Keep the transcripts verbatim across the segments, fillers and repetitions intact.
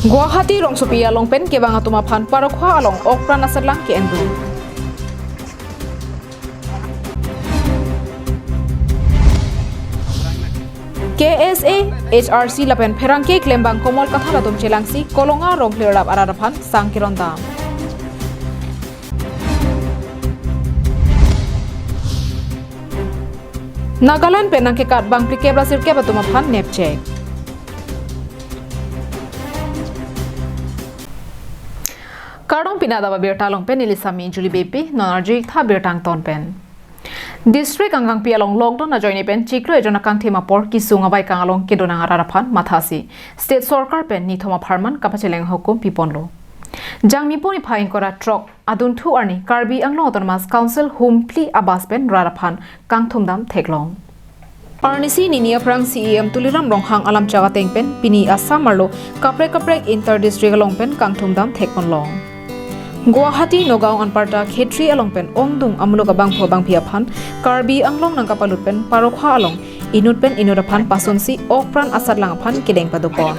Guwahati rongsopi along pen kevang atum aphan parokha along okpran asatlang ke-endun. K S A, H R C lapen pherangke klembang Komol Kathar atum chelangsi Kolonga Rongphlir Rap arat aphan sang kerondam. Nagaland pen nangkekat bang phlikep ra sirkep atum aphan nepchek. Kardom, pini adap abirta along pen neli Sami Julie Beypi, non arju-ik tha birta angton pen. District angkangpi along lockdown ajoine pen chiklo ejon akangthim apor kesung abaikang along kedonang arat aphan mathasi State Sorkar pen nithom apharman kapacheleng ahukum piponlo. Jangmi pon niphai ingkoi ra throk adunthu arni Karbi Anglong Autonomous Council Humpli a-bus pen rat aphan kangthumdam theklong. Arnisi nini aphrang C E M Tuliram Ronghang alamchak ateng pen pini Assam arlo kaprek kaprek inter district along pen kangthumdam thekponlong. Guwahati, Nagaon anparta Khetri along pen ongdung amuluk abangphu abangphi aphan Karbi Anglong nangkapalut pen parokha along inut pen inut aphan pasonsi okpran asatlang aphan kedeng padopon.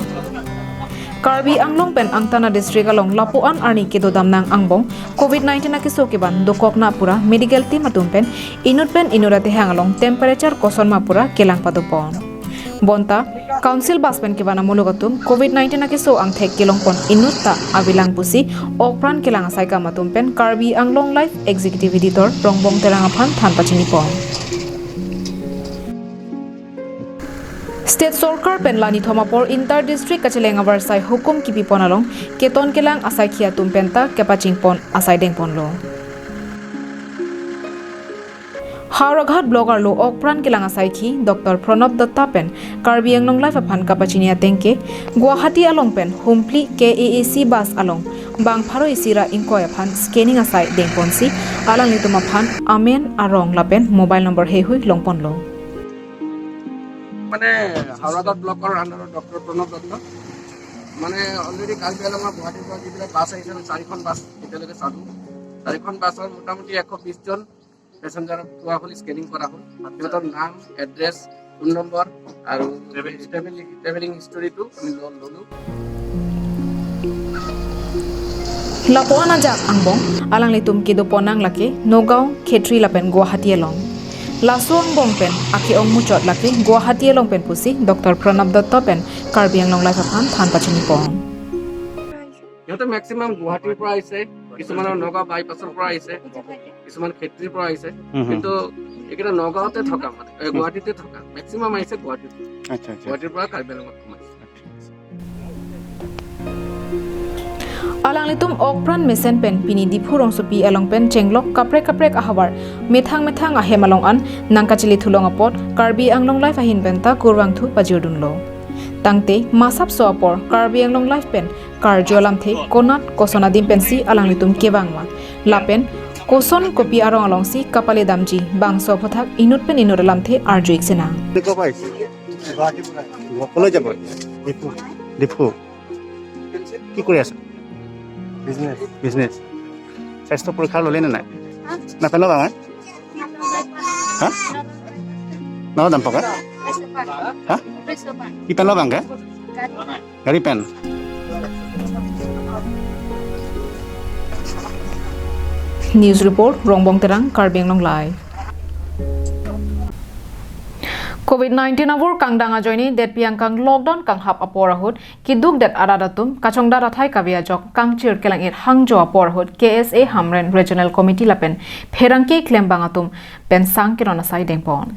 Karbi Anglong pen Angtan a-district along lapu-an arni kedodamnang angbong Covid nineteen akeso kevan dokokna pura medical team atum pen inut pen inut atehang along temperature koson ma pura kelang padopon. Bonta Council bus pen kevan amuluk atum Covid nineteen akeso angthek kelongpon inut ta avelang pusi okpran kelang asaikam atum pen Karbi Anglong Live Executive Editor Rongbong Terang aphan than pachinipon. State Sorkar pen la nithom apor inter district kacheleng avarsai hukum kipipon along keton kelang asaikhi atum penta kepachingpon asai dengponlo. Howraghat Block arlo okpran kelang asaikhi Doctor Pranab Datta pen Karbi Anglong Live aphan kapachini ateng ke, Guwahati along pen Humpli K A A C bus along bang pharo isi ra ingkoi aphan scanning asai dengponsi alanglitum aphan amen, arong lapen mobile number heihui longponlo. মানে হাওৰাঘাট ব্লকৰ আণ্ডাৰত ডক্টৰ প্ৰণৱ দত্ত। মানে অলৰেডি কাৰ্বি আংলঙৰ গুৱাহাটীৰ পৰা যিবিলাক বাছ আহিছে, আমি চাৰিখন বাছ এতিয়ালৈকে চালোঁ। চাৰিখন বাছৰ মোটামুটি এশ বিশ জন পেছেঞ্জাৰক থোৱা হ'ল, স্কেনিং কৰা হ'ল। সিহঁতৰ নাম, এড্ৰেছ, ফোন নম্বৰ আৰু ট্ৰেভেলিং, ট্ৰেভেলিং হিষ্টৰীটো আমি ল-, ল'লোঁ। Lapu-an ajak angbong alanglitum kedoponang lake Nagaon, Khetri lapen Guwahati along. Laso angbong pen ake-ong muchot lake Guwahati along pen pusi Doctor Pranab Datta pen Karbi Anglong Live aphan than pachinipon. সিহঁতে মেক্সিমাম গুৱাহাটীৰ পৰা আহিছে, কিছুমানৰ নগাঁও বাইপাছৰ পৰা আহিছে, কিছুমান খেত্ৰীৰ পৰা আহিছে। হুম, হুম। কিন্তু এইকেইটা নগাঁৱতে থকা, মানে, এ, হুম। গুৱাহাটীতে থকা, মেক্সিমাম আহিছে গুৱাহাটীৰ পৰা। আচ্ছা, আচ্ছা। গুৱাহাটীৰ পৰা কাৰ্বি আংলঙত সোমাইছে। Alanglitum okpran mesen pen pini Diphu rongsopi along pen chenglok kaprek kaprek ahavar methang methang ahem along an nangkachele thulong apot Karbi Anglong Live ahin penta kurvangthu pajirdunlo. Tangte masapso apor Karbi Anglong Live pen karju alamthe konat koson adim pensi alanglitum kevang ma, lapen koson kopi arong alongsi kapale damji, bangso aphuthak inut pen inut alamthe arju-ik sinang. ক'ৰ পৰা আহিছে? ক'লৈ যাব? ডিফু। ডিফু। কি কৰি আছা? Business. Business. স্বাস্থ্য পৰীক্ষা ল'লে নে নাই? না, পেন লগাম, হা? না, দাম পাকা? হা? কি পেন লগাম কে? গাড়ী pen. News report, Rongbong Terang, Karbi Anglong Live. Covid nineteen avur kangdang ajoine detpi angkang lockdown kanghap apor ahut keduk det arat atum kachongdat athai kave ajok kangchir kelang-it hangjo apor ahut K S A Hamren Regional Committee lapen pherangke klembang atum pen sang keron asai dengpon.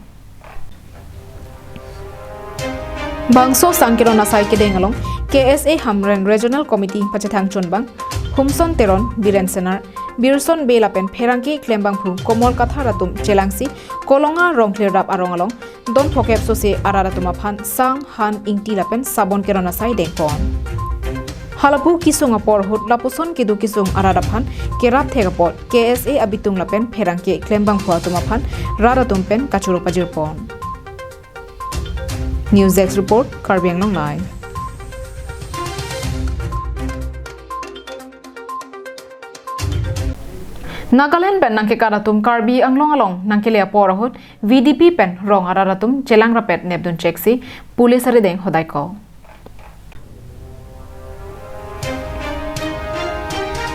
Bangso sang keron asai kedeng along K S A Hamren Regional Committee pachethang chunbang Humson Teron, Biren Senar, Birson Bey lapen pherangke klembangphu Komol Kathar atum chelangsi Kolonga Rongphlir Rap arong along don phokep sose arat atum aphan sang, han, ingti lapen sabon keron asai dengpon. Halapu kesung apor ahut lapuson keduk kesung arat aphan kerap thek apot K S A abitung lapen pherangke klembangphu atum aphan rat atum pen kachoro pajirpon. News Desk Report, Karbi Anglong Live. Nagaland pen nangkekat atum Karbi Anglong along nangkele apor ahut V D P pen rong arat atum chelang rapet nepdun cheksi police arideng hodai ko.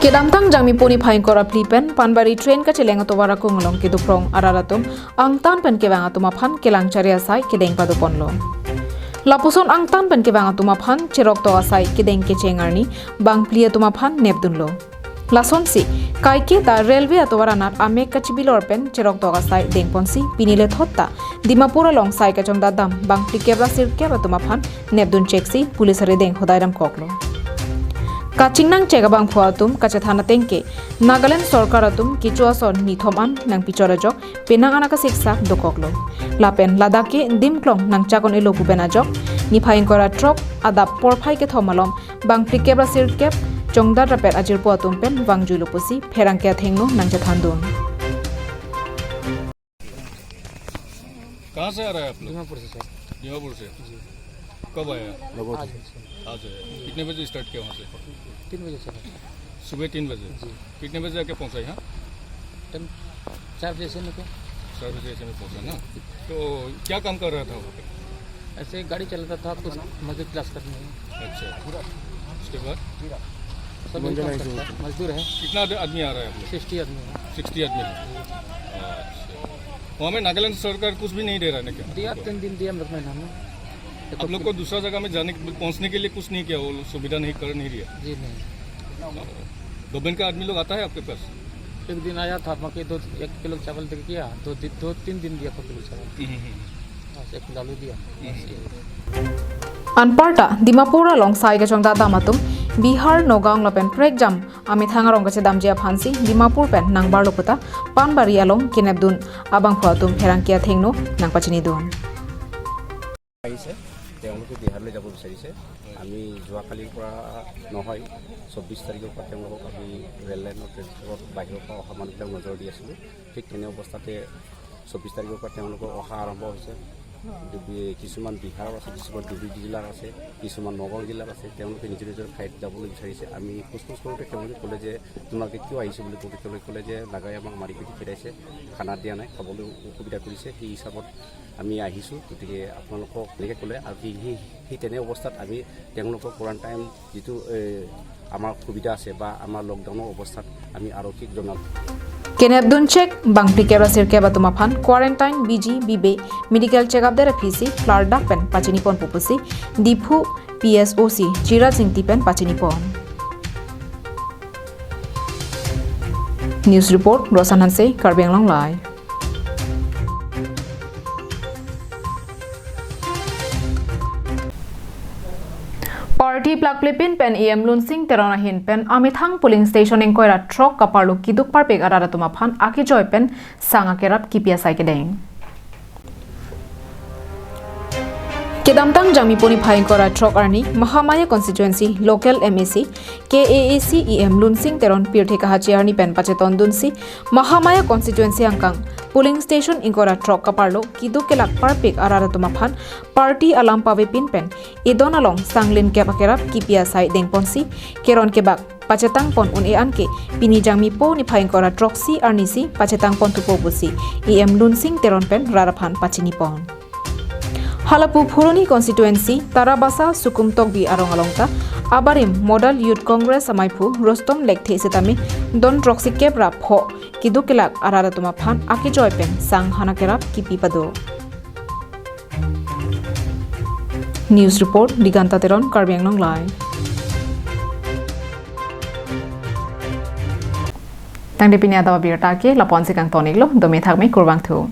Kedamtang Jangmipo niphai ingkoi ra phli pen Panbari train kacheleng atovar akung along kedoprong arat atum angtan pen kevang atum aphan kelang chari asai kedeng padoponlo. Lapuson angtan pen kevang atum aphan cheroktok asai kedeng kecheng arni bangphli atum aphan nepdunlo. Lasonsi, kaike ta railway atovar anat amek kachibilor pen cheroktok asai dengponsi pini lethot ta Dimapur along sai kachongdat dam bangphlikep ra sirkep atum aphan nepdun cheksi police arideng hodai damkoklo. Kachingnang chek abangphu atum kachethan ateng ke Nagaland sorkar atum kecho ason nithom an nangpichot ajok penang an akasiksak dokoklo. Lapen ladak ke dimklong nangchak un-elo pu pen ajok niphai ingkoi ra throk adap porphai kethom alom bangphlikep ra sirkep chongdat rapet ajirpo atum pen vangjuilo pusi pherangke athengno nangchethandun. कहाँ से आ रहा है आप लोग? दीमापुर से, सर। दीमापुर से? जी। कब आया? आज, सर। आज आया। कितने बजे स्टार्ट किया वहाँ से? तीन बजे, सर। सुबह तीन बजे? जी। कितने बजे आके पहुँचा यहाँ? टाइम चार बजे से निकले। चार बजे ऐसे में पहुँचा ना? तो क्या काम कर रहा था वहाँ पे? ऐसे गाड़ी चलाता था, कुछ मजदूर क्लास करने में। अच्छा। उसके बाद? सब यही काम करता है, मजदूर है। कितना आद-, आदमी आ रहा है आप लोग? सिक्सटी आदमी है। सिक्सटी आदमी है? अच्छा। वहाँ में नागालैंड सरकार कुछ भी नहीं दे रहा है ना क्या? दिया, तीन दिन दिया, मतलब, महीना में। आप लोग को दूसरा जगह में जाने, पहुँचने के लिए कुछ नहीं किया, वो लोग सुविधा नहीं कर, नहीं दिया? जी, नहीं। गवर्नमेंट का आदमी लोग आता है आपके पास? एक दिन आया था, बाकी दो, एक किलो चावल दे के गया, दो दिन, दो तीन दिन दिया, दो किलो चावल। हम्म, हम्म। बस एक किलो आलू दिया। हम्म। बस ये। Anparta Dimapur along sai kachongdat dam atum Bihar, Nagaon lapen prekjam amethang arong kachedamji aphansi Dimapur pen nangbarlo puta Panbari along kenepdun abangphu atum pherangke athengno nangpachinidun. আহিছে, তেওঁলোকে বিহাৰলৈ যাব বিচাৰিছে। আমি যোৱাকালিৰ পৰা নহয়, চৌব্বিছ তাৰিখৰ পৰা তেওঁলোকক আমি ৰেল লাইনৰ ট্ৰেফিকত বাহিৰৰ পৰা অহা মানুহবিলাক নজৰ দি আছিলোঁ। ঠিক তেনে অৱস্থাতে চৌব্বিছ তাৰিখৰ পৰা তেওঁলোকৰ অহা আৰম্ভ হৈছে। ডুবি-, কিছুমান বিহাৰৰ আছে, কিছুমান ডুবি জিলাৰ আছে, কিছুমান নগাঁও জিলাৰ আছে। তেওঁলোকে নিজৰ নিজৰ ঠাইত যাবলৈ বিচাৰিছে। আমি সোধ-পোছ কৰোঁতে তেওঁলোকে ক'লে যে, "তোমালোকে কিয় আহিছে?" বুলি কওঁতে তেওঁলোকে ক'লে যে, "নাগাই আমাক মাৰি পিটি খেদাইছে, খানা দিয়া নাই, খাবলৈ অসুবিধা কৰিছে, সেই হিচাপত আমি আহিছোঁ। গতিকে আপোনালোকক" এনেকৈ ক'লে। আৰু সেই, সেই, সেই তেনে অৱস্থাত আমি তেওঁলোকক কোৱাৰেণ্টাইন যিটো, এ, আমাৰ সুবিধা আছে বা আমাৰ লকডাউনৰ অৱস্থাত আমি আৰক্ষীক জনালোঁ। Kenepdun chek bangphlikep ra sirkep atum aphan quarantine, B G, B B, medical checkup det aphisi klardak pen pachiniponpo pusi Diphu P S O C Chiraj Ingti pen pachinipon. News report, Rosan Hanse, Karbi Anglong Live. Party plakplepin pen E M Lunsing Teron ahin pen amethang polling station ingkoi ra throk kaparlo keduk parpik arat atum aphan akejoi pen sang akerap kipi asai kedeng. Kedamtang Jangmipo niphai ingkoi ra throk arni Mahamaya constituency local M A C, K A A C E M Lunsing Teron pirthe kahachi arni pen pachetondunsi Mahamaya constituency angkang polling station ingkoi ra throk kaparlo keduk kelak parpik arat atum aphan party alam pavepin pen edon along sang limkep akerap kipi asai dengponsi keron kebak pachetangpon un-e an ke pini Jangmipo niphai ingkoi ra throksi arnisi pachetangponthupo pusi E M Lunsing Teron pen rat aphan pachinipon. Halapu Phuloni constituency Tarabasa Sukum Tokbi arong along ta abarim Model Youth Congress amaiphu Rustom Lekthe setame don throksikep ra pho keduk kelak arat atum aphan akejoi pen sang han akerap kipi pado. News report, Diganta Teron, Karbi Anglong Live. Tangte pini adap abirta ke lapu-ansi kangton-iklo, dome thakme, kurvangthu.